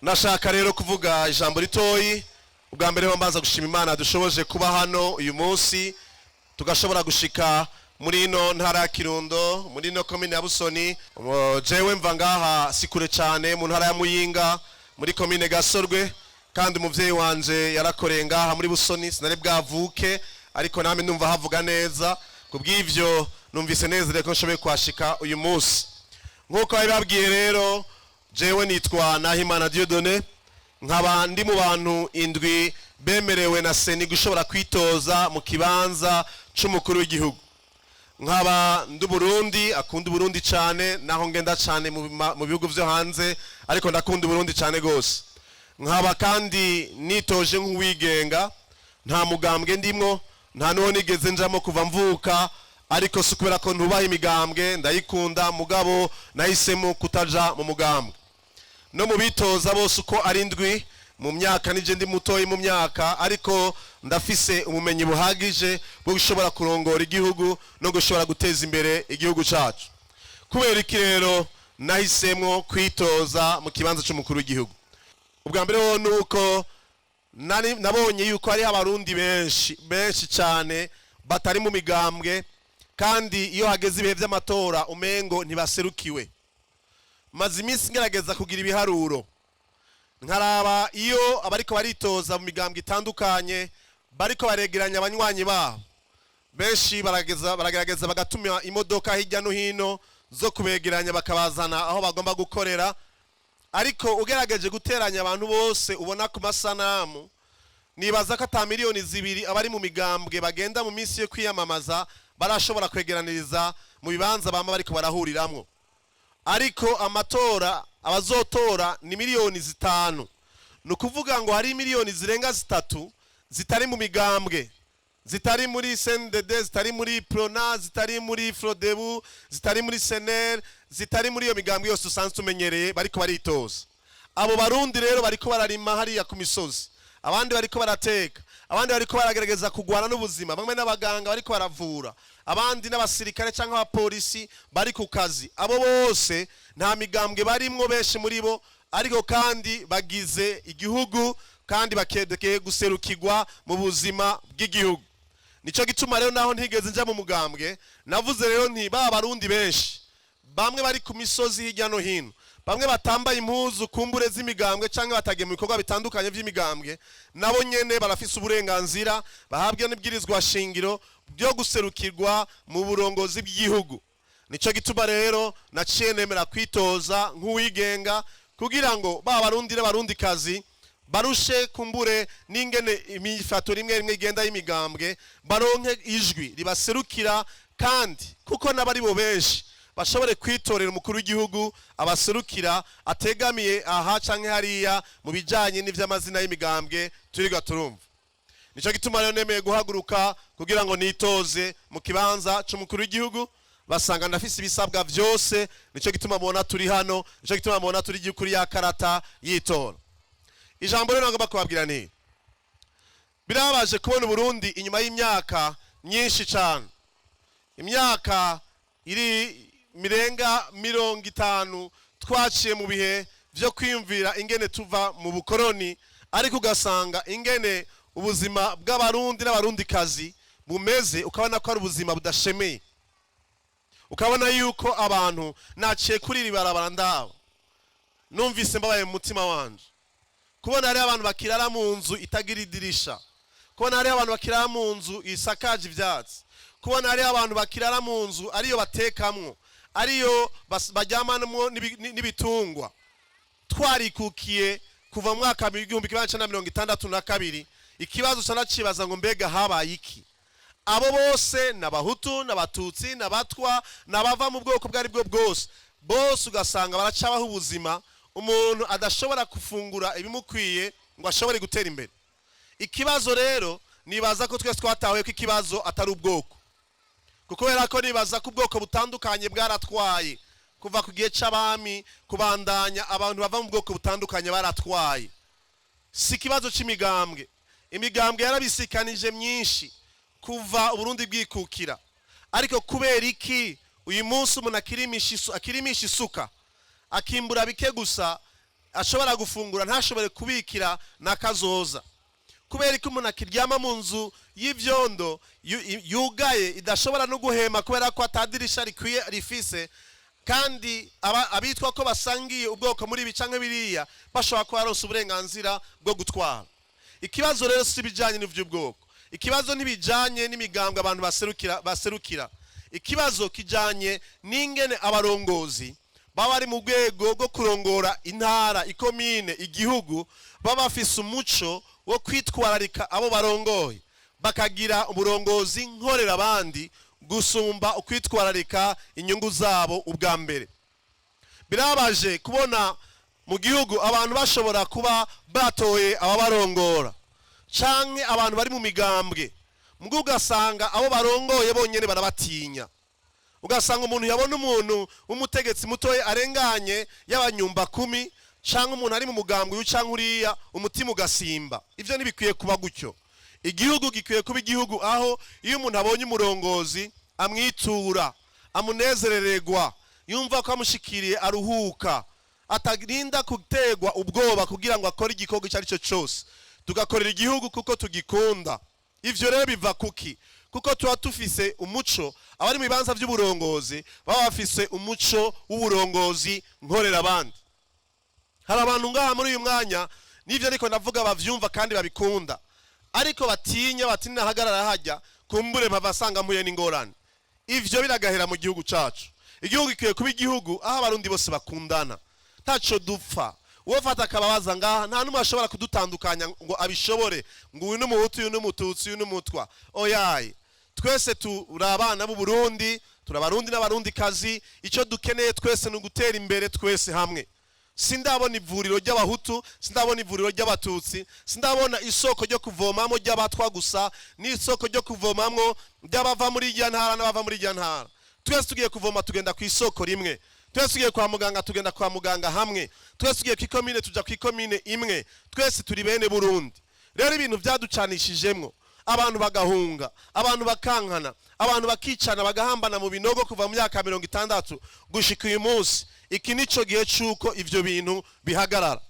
Nashaka rero kuvuga ijambo ritoyi. Ubwa mbere mbanza gushima Imana dushoboje kuba hano uyu munsi, tugashobora gushika muri ino ntara ya Kirundo, muri ino komine ya Busoni. Jewe mva ngaha si kure cyane, mu ntara ya Muyinga, muri komine Gasorwe, kandi umuvyeyi wanje yarakoreye ngaha muri Busoni. Sinari bwavuke, ariko namwe ndumva havuga neza. Kubw'ivyo numvise nezerewe ko nshoboye kuhashika uyu munsi. Nk'uko babibabwiye rero, jewe nitwa Nahimana Dieudonné, nkaba ndi mu bantu indwi bemerewe na CENI gushobora kwitoza mu kibanza c'umukuru w'igihugu. Nkaba ndi Burundi akunda Burundi cyane, naho ngenda cyane mu bihugu vyo hanze, ariko ndakunda Burundi cyane gose. Nkaba kandi nitoje nk'uwigenga, nta mugambwe ndimwo, nta n'uwo nigeze njamo kuva mvuka. Ariko si ukubera ko ntubaha imigambwe, ndayikunda, mugabo nahisemo kutaja mu mugambwe. No mu bitoza bose uko ari ndwi, mu myaka nije ndi mutoyi mu myaka, ariko ndafise ubumenyi buhagije bwo gushobora kurongora igihugu no gushobora guteza imbere igihugu cacu. Kubera iki rero nahisemwo kwitoza mu kibanza c'umukuru w'igihugu? Ubwa mbere ho nuko nabonye yuko hariho Abarundi benshi benshi cyane batari mu migambwe, kandi iyo hageze ibihe by'amatora umengo ntibaserukiwe. Maze iminsi ngerageza kugira ibiharuro, nkaraba iyo abariko baritoza mu migambwe itandukanye bariko baregeranya abanywanyi babo, benshi baragerageza bagatuma imodoka hirya no hino zo kubegeranya, bakabazana aho bagomba gukorera. Ariko ugerageje guteranya abantu bose ubona ku masanamu, nibaza ko ata miliyoni 2 abari mu migambwe bagenda mu minsi yo kwiyamamaza barashobora kwegeraniriza mu bibanza bama bariko barahuriramwo. Ariko amatora, abazotora ni miliyoni 5. Ni ukuvuga ngo hari miliyoni zirenga 3 zitari mu migambwe, zitari muri CNDD, zitari muri Prona, zitari muri Frodebu, zitari muri SNL, zitari muri iyo migambwe yose usanzwe tumenyereye bariko baritoza. Abo Barundi rero bariko bararima hariya ku misozi, abandi bariko barateka, abandi bariko baragerageza kugwana n'ubuzima, bamwe n'abaganga bariko baravura, abandi n'abasirikare cyangwa abapolisi bari ku kazi. Abo bose nta migambwe barimwo benshi muri bo, ariko kandi bagize igihugu kandi bakedekeye guserukirwa mu buzima bw'igihugu. Nico gituma rero, naho ntigeze nja mu mugambwe, navuze rero nti ba Barundi benshi, bamwe bari ku misozi hirya no hino, bamwe batambaye impuzu kumbure z'imigambwe cyangwa batagiye mu bikorwa bitandukanye by'imigambwe, nabo nyene barafise uburenganzira bahabwa n'ibwirizwa shingiro byo guserukirwa mu burongozi bw'igihugu. Nico gituma rero naciye nemera kwitoza nk'uwigenga, kugira ngo ba Barundi n'Abarundikazi barushe kumbure n'ingene imifato rimwe rimwe igenda y'imigambwe, baronke ijwi ribaserukira, kandi kuko n'abari bo benshi bashobore kwitorera umukuru w'igihugu abaserukira, ategamiye aha canke hariya mu bijanye n'ivy'amazina y'imigambwe turiga turumva. Nico gituma rero nemeye guhaguruka kugira ngo nitoze mu kibanza c'umukuru w'igihugu. Basanga ndafise ibisabwa vyose, nico gituma mubona turi hano, nico gituma mubona turi kuri ya karata y'itora. Ijambo rero nagomba kubabwira ni: birababaje kubona Uburundi inyuma y'imyaka myinshi cyane, imyaka iri mirenga 50, twaciye mu bihe byo kwiyumvira ingene tuva mu bukoroni, ariko ugasanga ingene ubuzima bw'Abarundi n'Abarundikazi bumeze, ukabona ko ari ubuzima budashemeye, ukabona yuko abantu, naciye kuri iri barabara ndabo, numvise mbabaye mu mutima wanje kubona hariho abantu bakirara mu nzu itagira idirisha, kubona hariho abantu bakirara mu nzu isakaje ivyatsi, kubona hariho abantu bakirara mu nzu ariyo batekamwo, ariyo baryamanamwo n'ibitungwa. Twarikukiye kuva mu mwaka 1962. Ikibazo canacibaza ngo: mbega habaye iki? Abo bose ni Abahutu n'Abatutsi n'Abatwa n'abava mu bwoko bwo aribwo bwose, bose ugasanga baracabaho ubuzima umuntu adashobora gufungura ibimukwiye ngo ashobore gutera imbere. Ikibazo rero, nibaza ko twese twatahuye ko ikibazo atari ubwoko, kubera ko nibaza ko ubwoko butandukanye bwaratwaye kuva ku gihe c'abami kubandanya. Abantu bava mu bwoko butandukanye baratwaye. Si ikibazo c'imigambwe, imigambwe yarabisikanije myinshi kuva Uburundi bwikukira. Ariko kubera iki uyu munsi umuntu akirimisha isuka, akimbura bike gusa? Ashobora gufungura ntashobore kubikira na kazoza? Kubera ko umuntu akiryama mu nzu y'ibyondo yugaye, idashobora no guhema kubera ko atadirisha rikwiye rifise, kandi abitwa ko basangiye ubwoko muri ibi canke biriya bashobora kuba baronse uburenganzira bwo gutwara? Ikibazo rero si ibijanye n'ivy'ubwoko, ikibazo ntibijanye n'imigambwe abantu baserukira. Ikibazo kijanye n'ingene abarongozi baba bari mu rwego rwo kurongora intara, ikomine, igihugu, baba bafise umuco wo kwitwararika abo barongoye, bakagira uburongozi nkorera abandi gusumba ukwitwararika inyungu zabo ubwa mbere. Birababaje kubona mu gihugu abantu bashobora kuba batoye ababarongora canke abantu bari mu migambwe, mbwo ugasanga abo barongoye bonyene barabatinya. Ugasanga umuntu yabona umuntu w'umutegetsi mutoya arenganye, y'abanyumba kumi canke umuntu ari mu mugambwe uyu canke uriya, umutima ugasimba. Ivyo ntibikwiye kuba gutyo. Igihugu gikwiye kuba igihugu aho iyo umuntu abonye umurongozi amwitura, amunezerererwa, yumva ko amushikiriye aruhuka, atarinda guterwa ubwoba kugira ngo akore igikorwa icyo ari cyo cyose. Tugakorera igihugu kuko tugikunda. Ivyo rero biva kuki? Kuko tuba tufise umuco, abari mu bibanza by'uburongozi baba bafise umuco w'uburongozi nkorera abandi. Hari abantu ngaha muri uyu mwanya n'ivyo ariko ndavuga bavyumva kandi babikunda, ariko batinya, bati nahagarara hajya kumbure mpava asanga mpuye n'ingorane. Ivyo biragahera mu gihugu cacu. Igihugu gikwiye kuba igihugu aho Abarundi bose bakundana, ntaco dupfa. Uwo fata akababaza ngaha, nta n'umwe ashobora kudutandukanya ngo abishobore, ngo uyu n'Umuhutu, uyu n'Umututsi, uyu n'Umutwa. Oyaye, twese turi abana b'u Burundi, turi Abarundi n'Abarundikazi. Icyo dukeneye twese ni ugutera imbere twese hamwe. Sindabona ivuriro ry'Abahutu, sindabona ivuriro ry'Abatutsi, sindabona isoko ryo kuvomamo ry'Abatwa gusa n'isoko ryo kuvomamwo ry'abava muri irya ntara n'abava muri irya ntara. Twese tugiye kuvoma tugenda ku isoko rimwe, twese tugiye kwa muganga tugenda kwa muganga hamwe, twese tugiye ku ikomine tuja ku ikomine imwe. Twese turi bene Burundi. Rero ibintu byaducanishijemwo, abantu bagahunga, abantu bakankana, abantu bakicana, bagahambana mu binogo kuva mu myaka 60 gushika uyu munsi, iki nico gihe c'uko ivyo bintu bihagarara.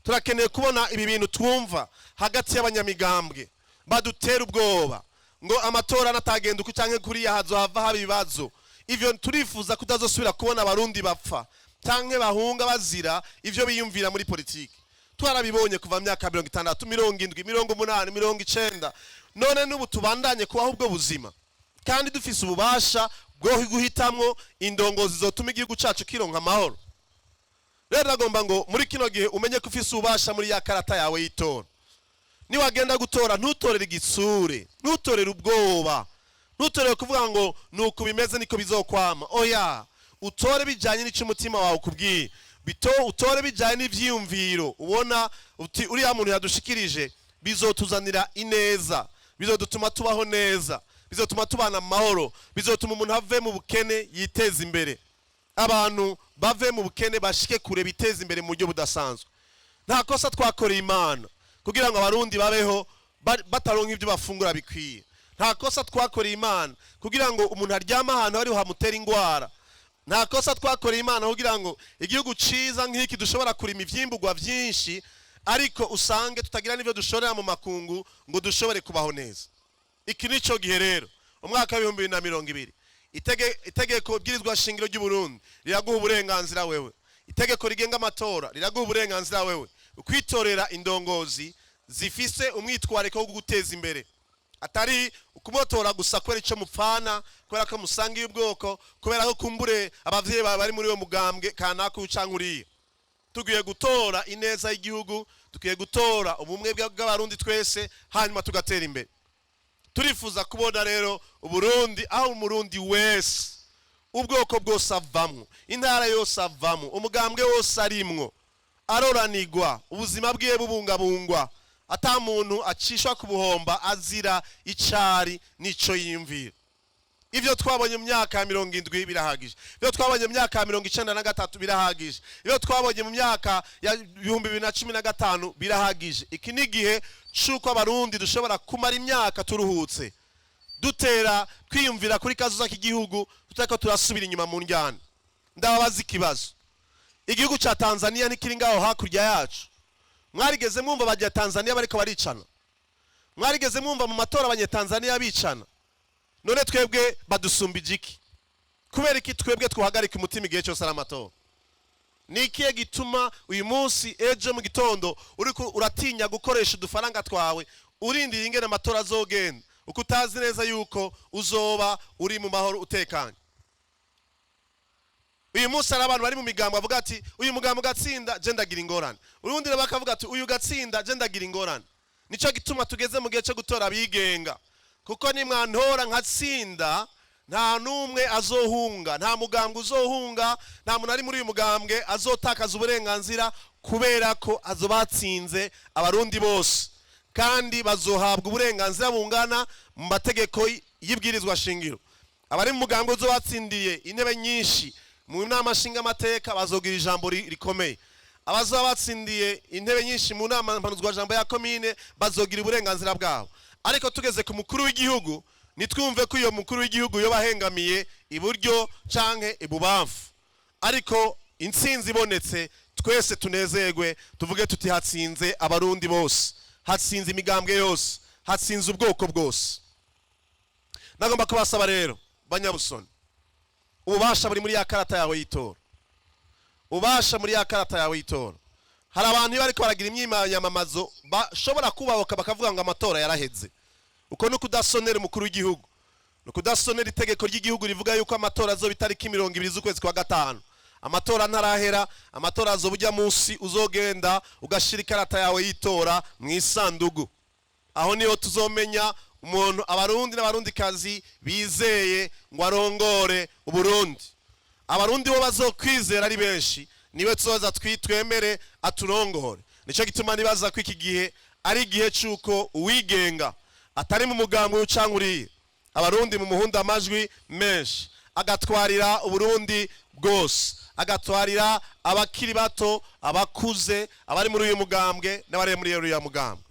Turakeneye kubona ibi bintu twumva hagati y'abanyamigambwe badutera ubwoba ngo amatora natagenda uku canke kuriya hazohava haba ibibazo. Ivyo turifuza kutazosubira kubona Abarundi bapfa canke bahunga bazira ivyo biyumvira muri politiki. Twarabibonye kuva mu myaka 60, 70, 80, 90. None n'ubu tubandanye kubaho ubwo buzima kandi dufise ububasha bwo guhitamwo indongozi zotuma igihugu cacu kironka amahoro. Rero ndagomba ngo muri kino gihe umenye ko ufise ububasha muri ya karata yawe y'itora. Niwagenda gutora, ntutorere igitsure, ntutorere ubwoba, ntutorere kuvuga ngo nuko bimeze niko bizokwama. Oya, utore bijanye n'ico umutima wawe ukubwiye, bito utore bijanye n'ivyiyumviro ubona uti uriya muntu yadushikirije bizotuzanira ineza, bizodutuma tubaho neza, bizotuma tubana amahoro, bizotuma umuntu ave mu bukene yiteza imbere, abantu bave mu bukene bashike kure, biteze imbere mu buryo budasanzwe. Nta kosa twakoreye Imana kugira ngo Abarundi babeho bataronka ibyo bafungura bikwiye. Nta kosa twakoreye Imana kugira ngo umuntu aryame ahantu hariho hamutera ingwara. Nta kosa twakoreye Imana kugira ngo igihugu ciza nk'iki dushobora kurima ivyimburwa vyinshi, ariko usange tutagira n'ivyo dushorera mu makungu ngo dushobore kubaho neza. Iki nico gihe rero, umwaka wa 2020, itegeko bwirizwa shingiro ry'u Burundi riraguha uburenganzira wewe, itegeko rigenga amatora riraguha uburenganzira wewe kwitorera indongozi zifise umwitwariko wo guteza imbere, atari ukumutora gusa kubera ico mupfana, kubera ko musangiye ubwoko, kubera ko kumbure abavyeyi bawe bari muri uwo mugambwe kanaka canke uriya. Tugiye gutora ineza y'igihugu, tugiye gutora ubumwe bw'Abarundi twese, hanyuma tugatera imbere. Turifuza kubona rero Uburundi aho Umurundi wese, ubwoko bwose avamwo, intara yose avamwo, umugambwe wose arimwo, aroranigwa, ubuzima bwiwe bubungabungwa, ata muntu acishwa ku buhomba azira icari n'ico yiyumvira. Ivyo twabonye mu myaka ya 70 birahagije, ivyo twabonye mu myaka ya 93 birahagije, ivyo twabonye mu myaka ya 2015 birahagije. Iki ni igihe c'uko Abarundi dushobora kumara imyaka turuhutse, dutera twiyumvira kuri kazoza k'igihugu, tutariko turasubira inyuma mu njyana. Ndababaza ikibazo: Igihugu cya Tanzania ntikiri ngaho hakurya yacu? Mwarigeze mwumva abanya Tanzania bariko baricana? Mwarigeze mwumva mu matora abanyetanzania bicana? None twebwe badusumbije iki? Kubera iki twebwe twahagarika umutima igihe cyose ari amatora? Ni ikihe gituma uyu munsi, ejo mu gitondo, uriko uratinya gukoresha udufaranga twawe, urindira ingene amatora azogenda, uko utazi neza yuko uzoba uri mu mahoro, utekanye? Uyu munsi hari abantu bari mu migambo bavuga ati: "Uyu mugambo ugatsinda, je ndagira ingorane." Urundi bakavuga ati: "Uyu gatsinda, je ndagira ingorane." Nico gituma tugeze mu gihe cyo gutora abigenga, kuko nimwantora nkatsinda, nta n'umwe azohunga, nta mugambwe uzohunga, nta muntu ari muri uyu mugambwe azotakaza uburenganzira, kubera ko azobatsinze abarundi bose, kandi bazohabwa uburenganzira bungana mu mategeko y'ibwirizwa shingiro. Abari mu mugambwe uzobatsindiye intebe nyinshi mu nama nshingamateka bazogira ijambo rikomeye. Abazoba batsindiye intebe nyinshi mu nama mpanuzwajambo ya komine bazogira uburenganzira bwabo. Ariko tugeze ku mukuru w'igihugu, nitwumve ko iyo mukuru w'igihugu yoba ahengamiye iburyo canke ibubamfu, ariko intsinzi ibonetse, twese tunezerwe, tuvuge tuti: "Hatsinze abarundi bose, hatsinze imigambwe yose, hatsinze ubwoko bwose." Nagomba kubasaba rero, banyabusoni, ububasha buri muri ya karata yawe y'itora, ubasha muri ya karata yawe y'itora. Hari abantu iyo bariko baragira imyiyamamazo bashobora kubahoka bakavuga ngo amatora yaraheze. Uko ni ukudasonera umukuru w'igihugu, ni ukudasonera itegeko ry'igihugu rivuga yuko amatora azoba itariki 20 z'ukwezi kwa gatanu. Amatora ntarahera. Amatora azoba ujya munsi uzogenda ugashira ikarata yawe y'itora mu isandugu. Aho niho tuzomenya umuntu abarundi n'abarundikazi bizeye ngo arongore Uburundi. Abarundi bo bazokwizera ari benshi, niwe tuzoza twemere aturongore. Nicyo gituma nibaza ko iki gihe ari igihe c'uko uwigenga atari mu mugambi w'ucanke uriya, abarundi mu muhunda amajwi menshi, agatwarira Uburundi bwose, agatwarira abakiri bato, abakuze, abari muri uyu mugambwe n'abari muri uriya mugambwe.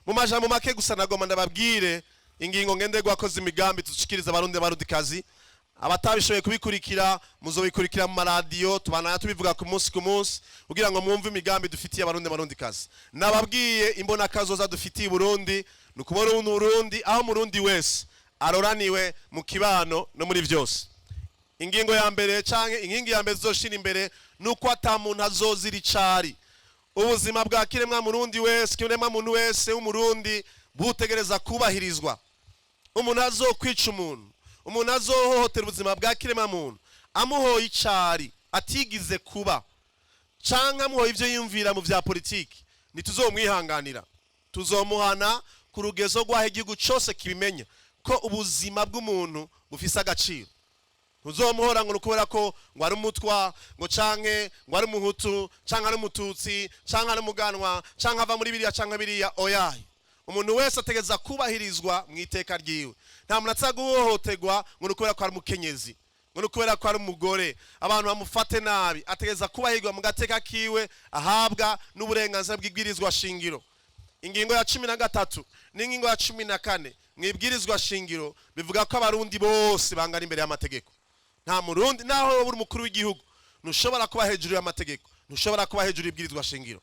Mu majambo make gusa, nagomba ndababwire ingingo ngenderwako z'imigambi dushikiriza abarundi n'abarundikazi. Abatabishoboye kubikurikira, muzobikurikira mu maradiyo, tubana tubivuga ku munsi ku munsi kugira ngo mwumve imigambi dufitiye abarundi n'abarundikazi. Nababwiye imbonakazoza dufitiye Uburundi: ni ukubona Uburundi aho umurundi wese aroraniwe mu kibano no muri byose. Ingingo ya mbere canke inkingi ya mbere tuzoshira imbere ni uko ata muntu azozira icari. Ubuzima bwa kiremwa murundi wese, kiremwa muntu wese w'umurundi, butegereza kubahirizwa. Umuntu azokwica umuntu, umuntu azohohotera ubuzima bwa kiremwa muntu amuhoye icari atigize kuba, canke amuhoye ivyo yiyumvira mu vya politiki, ntituzomwihanganira. Tuzomuhana ku rugezo rw'aho igihugu cose kibimenya ko ubuzima bw'umuntu bufise agaciro. Ntuzomuhora ngo ni ukubera ko ngo ari umutwa, ngo canke ngo ari umuhutu, canke ari umututsi, canke ari umuganwa, canke ava muri biriya canke biriya. Oyaye, umuntu wese ategereza kubahirizwa mu iteka ryiwe. Nta muntu aza guhohoterwa ngo ni ukubera ko ari umukenyezi, ngo ni ukubera ko ari umugore, abantu bamufate nabi. Ategereza kubahirwa mu gateka kiwe ahabwa n'uburenganzira bw'ibwirizwa shingiro. Ingingo ya 13 n'ingingo ya 14 mu ibwirizwa shingiro bivuga ko abarundi bose bangana imbere y'amategeko. Nta murundi, naho wowe uri umukuru w'igihugu, ntushobora kuba hejuru y'amategeko, ntushobora kuba hejuru y'ibwirizwa shingiro.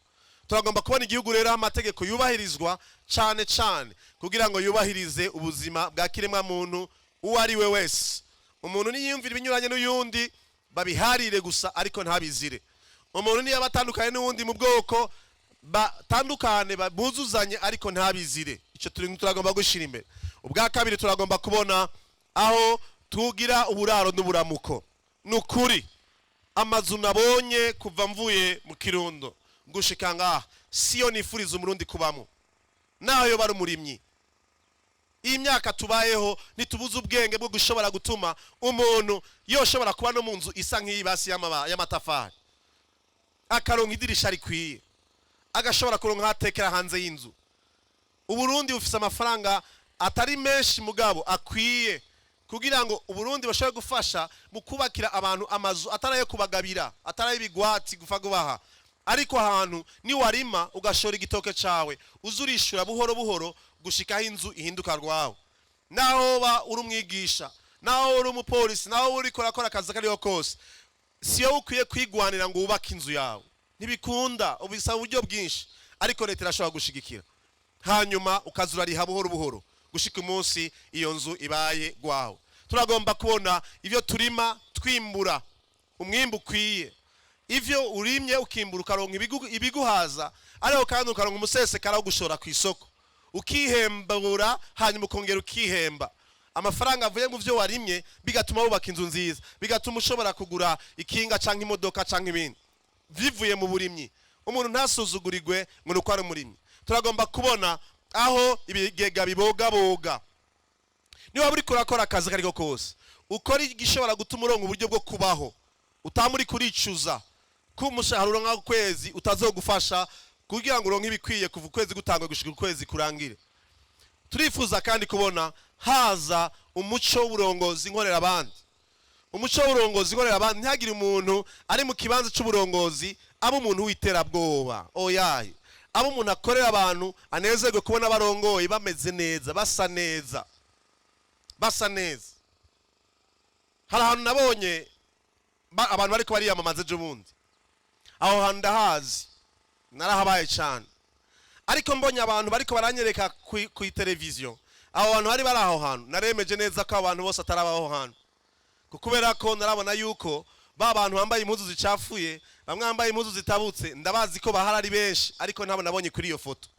Turagomba kubona igihugu rero aho amategeko yubahirizwa cane cane, kugira ngo yubahirize ubuzima bwa kiremwa muntu uwo ari we wese. Umuntu niyumvira ibinyuranye n'uyundi, babiharire gusa, ariko ntabizire. Umuntu niyo atandukanye n'uwundi mu bwoko, batandukane, buzuzanye, ariko ntabizire. Icyo turagomba gushyira imbere. Ubwa kabiri, turagomba kubona aho tugira uburaro n'uburamuko. Ni ukuri, amazu nabonye kuva mvuye mu Kirundo gushika ngaha siyo nifuriza umurundi kubamo, naho yo bari umurimyi. Iyi myaka tubayeho, ntitubuze ubwenge bwo gushobora gutuma umuntu yoshobora kuba no mu nzu isa nk'iyi basi y'amatafari, akaronka idirisha rikwiye, agashobora kuronka aho atekera hanze y'inzu. Uburundi bufise amafaranga atari menshi, mugabo akwiye kugira ngo Uburundi bashobore gufasha mu kubakira abantu amazu atari ayo kubagabira, atari ay'ibigwati gufa gubaha, ariko ahantu niwarima ugashora igitoke cawe, uza urishura buhoro buhoro gushikaho inzu ihinduka rwawe. Naho ba uri umwigisha, naho uri umupolisi, naho uri kurakora akazi kariho kose. Si wowe ukwiye kwigwanira ngo wubake inzu yawe, ntibikunda, ubisaba uburyo bwinshi, ariko leta irashobora gushigikira, hanyuma ukaza urariha buhoro buhoro gushika umunsi iyo nzu ibaye gwawe. Turagomba kubona ibyo turima twimbura umwimbu ukwiye. Ivyo urimye ukimbura, ukaronka ibiguhaza, ariko kandi ukaronka umusesekara wo gushora ku isoko, ukihembura, hanyuma ukongera ukihemba amafaranga avuye mu byo warimye, bigatuma wubaka inzu nziza, bigatuma ushobora kugura ikinga canke imodoka canke ibindi bivuye mu burimyi. Umuntu ntasuzugurirwe ngo nuko ari umurimyi. Turagomba kubona aho ibigega bibogaboga. Niba uriko urakora akazi kariko kose, ukora igishobora gutuma uronka uburyo bwo kubaho, utamuri kuricuza ko umushahara uronka ku kwezi utazogufasha kugira ngo uronke ibikwiye kuva ukwezi gutangwa gushika ukwezi kurangire. Turifuza kandi kubona haza umuco w'uburongozi nkorera abandi, umuco w'uburongozi nkorera abandi. Ntihagire umuntu ari mu kibanza c'uburongozi aba umuntu w'iterabwoba, oyaye. Aba umuntu akorera abantu, anezerwe kubona barongoye bameze neza, basa neza, basa neza. Hari ahantu nabonye abantu bariko bariyamamaza ejo bundi. Aho hantu ndahazi, narahabaye cyane, ariko mbonye abantu bariko baranyereka ku televiziyo, abo bantu bari bari aho hantu, naremeje neza ko abantu bose atari abaho hantu, kubera ko narabona yuko ba bantu bambaye impuzu zicafuye, bamwe bambaye impuzu zitabutse, ndabazi ko bahari ari benshi, ariko ntabo nabonye kuri iyo foto.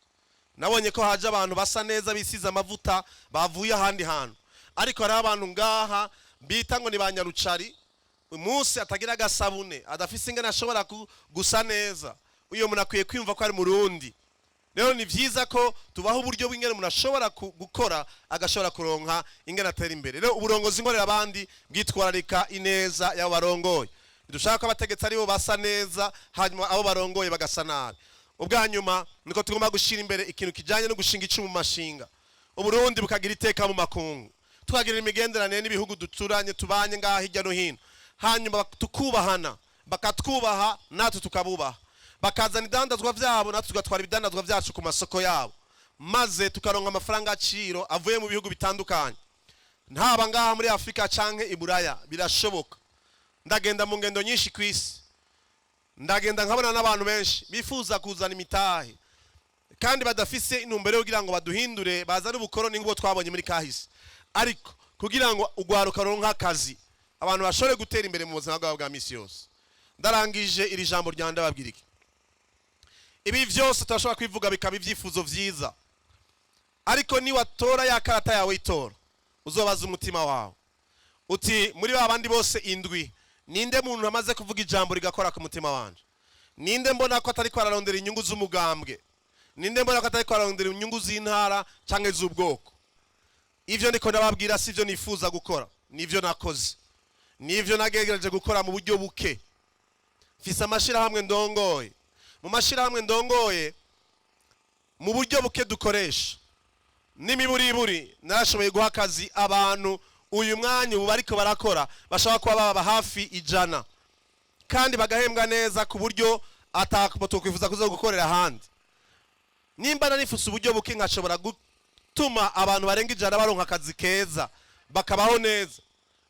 Nabonye ko haje abantu basa neza, bisize amavuta, bavuye ahandi hantu, ariko hariho abantu ngaha bita ngo ni ba nyarucari, umunsi atagira agasabune, adafise ingene ashobora gusa neza. Uyo muntu akwiye kwiyumva ko ari murundi. Rero ni vyiza ko tubaho uburyo bw'ingene umuntu ashobora gukora, agashobora kuronka ingene atera imbere. Rero uburongozi nkorera abandi bwitwararika ineza y'abo barongoye. Ntidushaka ko abategetsi aribo basa neza, hanyuma abo barongoye bagasa nabi. Ubwa nyuma niko tugomba gushira imbere ikintu kijanye no gushinga icumu mu mashinga, Uburundi bukagira iteka mu makungu, tukagira imigenderanire n'ibihugu duturanye, tubanye ngaha hirya no hino, hanyuma tukubahana, bakatwubaha natwe tukabubaha, bakazana ibidandazwa vyabo natwe tugatwara ibidandazwa vyacu ku masoko yabo, maze tukaronka amafaranga agaciro avuye mu bihugu bitandukanye, ntaba ngaha muri Afurika canke i Buraya. Birashoboka. Ndagenda mu ngendo nyinshi ku isi, ndagenda nkabona n'abantu benshi bifuza kuzana imitahe kandi badafise intumbero yo kugira ngo baduhindure, bazane ubukoroni nk'ubwo twabonye muri kahise, ariko kugira ngo ugwaruka ruronke akazi, abantu bashobore gutera imbere mu buzima bwabo bwa misi yose. Ndarangije iri jambo rya, ndababwira iki: ibi vyose turashobora kwivuga bikaba ibyifuzo vyiza, ariko niwatora ya karata yawe y'itora, uzobaza umutima wawe uti: "Muri ba bandi bose indwi, ninde muntu amaze kuvuga ijambo rigakora ku mutima wanje? Ninde mbona ko atariko ararondera inyungu z'umugambwe? Ninde mbona ko atariko ararondera inyungu z'intara canke z'ubwoko?" Ivyo ndiko ndababwira si ivyo nifuza gukora, nivyo nakoze, nivyo nagerageje gukora mu buryo buke. Mfise amashirahamwe ndongoye. Mu mashirahamwe ndongoye, mu buryo buke dukoresha n'imiburiburi, narashoboye guha akazi abantu uyu mwanya ubu bariko barakora, bashobora kuba baba hafi 100, kandi bagahembwa neza ku buryo atakwifuza kuza gukorera ahandi. Nimba narifuse uburyo buke nkashobora gutuma abantu barenga 100 baronka akazi keza, bakabaho neza,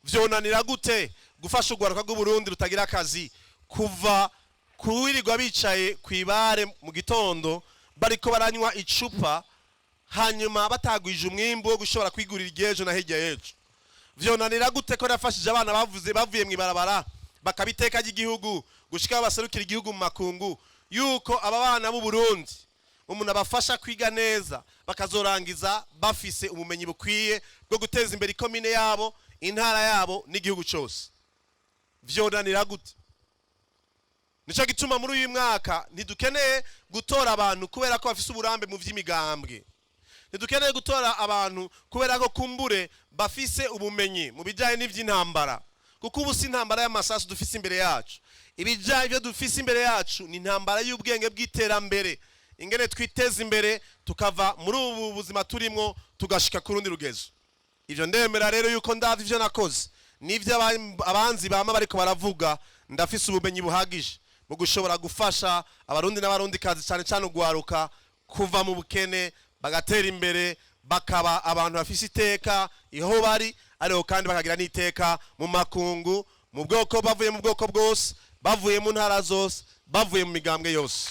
vyonanira gute gufasha urwaruka rw'Uburundi rutagira akazi kuva kuwirirwa bicaye kw'ibare mu gitondo bariko baranywa icupa, hanyuma batagwije umwimbu wo gushobora kwigurira iry'ejo na hirya y'ejo? Vyonanira gute ko nafashije abana bavuze bavuye mw'ibarabara bakaba iteka ry'igihugu, gushika aho baserukira igihugu mu makungu, yuko aba bana b'u Burundi umuntu abafasha kwiga neza, bakazorangiza bafise ubumenyi bukwiye bwo guteza imbere ikomine yabo, intara yabo n'igihugu cyose? Vyonanira gute? Nico gituma muri uyu mwaka ntidukeneye gutora abantu kubera ko bafise uburambe mu vy'imigambwe, ntidukeneye gutora abantu kubera ko kumbure bafise ubumenyi mu bijyanye n'ivy'intambara, kuko ubu si intambara y'amasasu dufise imbere yacu. Ibijyanye ibyo dufise imbere yacu ni intambara y'ubwenge bw'iterambere, ingene twiteza imbere tukava muri ubu buzima turimwo tugashika ku rundi rugezo. Ivyo ndemera rero yuko ndavye ivyo nakoze n'ivyo abanzi bama bariko baravuga, ndafise ubumenyi buhagije mu gushobora gufasha Abarundi n'Abarundikazi, cyane cyane ugwaruka, kuva mu bukene bagatera imbere, bakaba abantu bafise iteka iho bari, ariko kandi bakagira n'iteka mu makungu. Mu bwoko, bavuye mu bwoko bwose, bavuye mu ntara zose, bavuye mu migambwe yose.